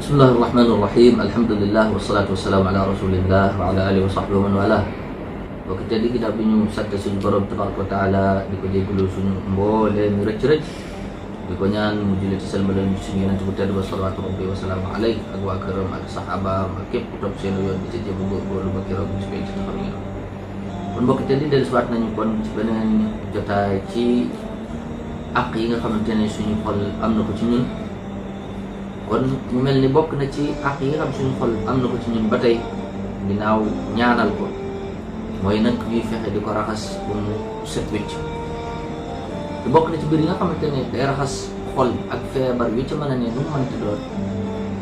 Bismillahirrahmanirrahim. Alhamdulillah wassalatu wassalamu ala Rasulillah wa ala alihi wa sahbihi wa man walah. Bokk teddi ginnaaw bi ñu sant suñu borom tabaraka wa taala di ko jégalu suñu mbooleem rëcc-rëcc di ko ñaan mu julli ci salmaleen suñu yonent bu tedd ba salawaatu rabbi wa salaamu alayhi ak waa këram ak saxaabaam ak képp ku topp seen yoon bi ci jéem a góorgóorlu ba keroog ci penc taxaw ñu kon bokk teddi dellusiwaat nañu kon ci beneen jotaay ci àq yi nga xamante ne suñu xol am na ko ci ñun. kon mu mel ni bokk na ci àq yi nga xam suñu xol am na ko ci ñun ba tey ginnaaw ñaanal ko mooy nag ñuy fexe di ko raxas ba mu set wecc te bokk na ci biir yi nga xamante ne day raxas xol ak feebar wi ci mën a ne nu mu mënti doon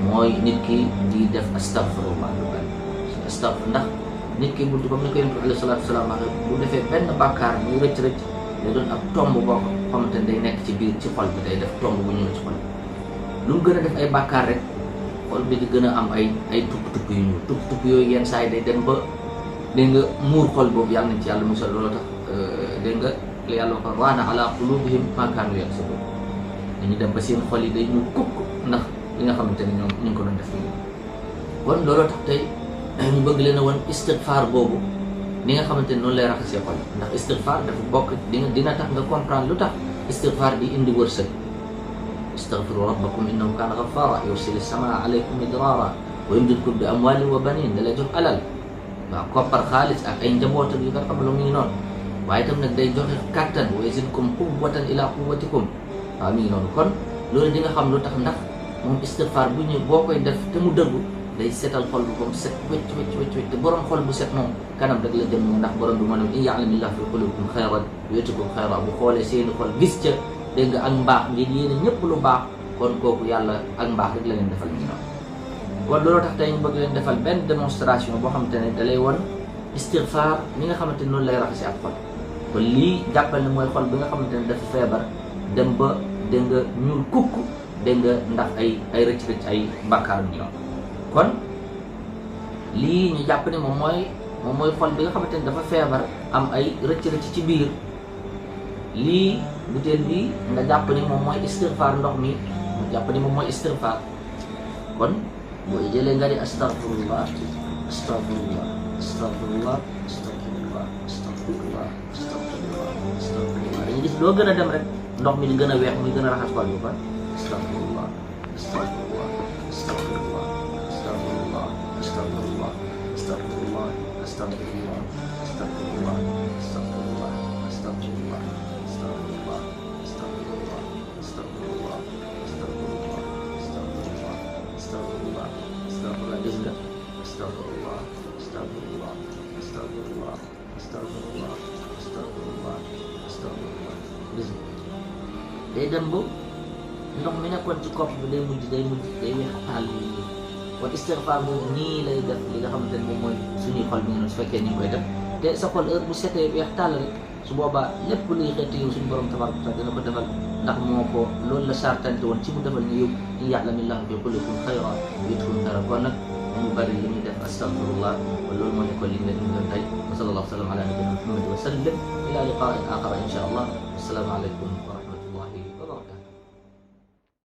mooy nit ki di def astaghfirullah lu bari ndax nit ki buntu comme ni ko yonent bi alayhi salaatu wasalaam waxee bu defee benn bàkkaar muy rëcc-rëcc day doon ab tomb boo xamante ne day nekk ci biir ci xol bi day def tomb bu ñëw ci xol lu mu gën a def ay bàkkaar rek xol bi di gën a am ay tupp yu ñuul tupp yooyu yenn saa yi day dem ba dégg nga muur xol boobu yàlla nañ ci yàlla musal loolu tax dégg nga li yàlla wax raana ala qulubihim ma kaanu yaksibun dañu dem ba seen xol yi day ñu kukk ndax li nga xamante ne ñoom ñu ngi ko doon def nii kon looloo tax tey ñu bëgg leen a woon istighfar boobu ni nga xamante ne noonu lay raxasee xol ndax istighfar dafa bokk dina tax nga comprendre lu tax istighfar di indi wërsëg استغفروا ربكم انه كان غفارا يرسل السماء عليكم مدرارا ويمددكم باموال وبنين da lay jox alal waaw koppar xaalis ak ay njaboot yu nga xam lu mu ngi noonu waaye itam nag day joxe kattan wa yazidkum quwwatan ila quwwatikum waaw mi ngi noonu kon loolu di nga xam lu tax ndax moom istighfar bu ñëw boo koy def te mu dëggu day setal xol bu comme set wecc te borom xol bu set moom kanam rek la jëm ndax borom bi moo ne in ya'lamillahu fi qulubikum khayran yu'tikum khayran bu xoolee seeni xol gis ca dégg nga ak mbaax ngeen yéene ñëpp lu baax kon kooku yàlla ak mbaax rek la leen defal ñu noonu kon loolu tax tey ñu bëgg leen defal benn démonstration boo xamante ne da lay won istighfar ni nga xamante ne noonu lay raxasi ak xol kon lii jàppal ne mooy xol bi nga xamante ne dafa feebar dem ba dégg nga ñuul kukk dégg nga ndax ay rëcc-rëcc ay bàkkaar ñu noonu kon lii ñu jàpp ne moom mooy xol bi nga xamante ne dafa feebar am ay rëcc-rëcc ci biir lii butéel bi nga jàpp ni moom mooy istighfar ndox mi nga jàpp ni moom mooy istighfar kon boo jëlee nga di astaghfirullah astaghfirullah astaghfirullah astaghfirullah astaghfirullah astaghfirullah astaghfirullah dañuy gis loo gën a dem rek ndox mi di gën a weex muy gën a raxas xol bi kon astaghfirullah astaghfirullah astaghfirullah astaghfirullah astaghfirullah astaghfirullah astaghfirullah astaghfirullah astaghfirullah astaghfirullah day dem ba ndox mi nekkoon ci kopp bi day mujj weex taal yi kon istighfar boobu nii lay def li nga xamante ne moom mooy suñuy xol bi nga su fekkee ni koy def te sa xol heure bu setee weex taal rek su boobaa lépp luy xeeti yow suñu borom tabaraka taala dina ko defal ndax moo ko loolu la sartante woon ci mu defal ñu yow in ya'lamillahu fi qulubikum khayran yu'tikum khayran kon nag mu bari li ñuy def astaghfirullah wa loolu moo nekkoon li nga doon tey wa sallallahu sallam ala nabiyyina muhammad wa sallam ila liqa'in akhar insha allah assalamu alaykum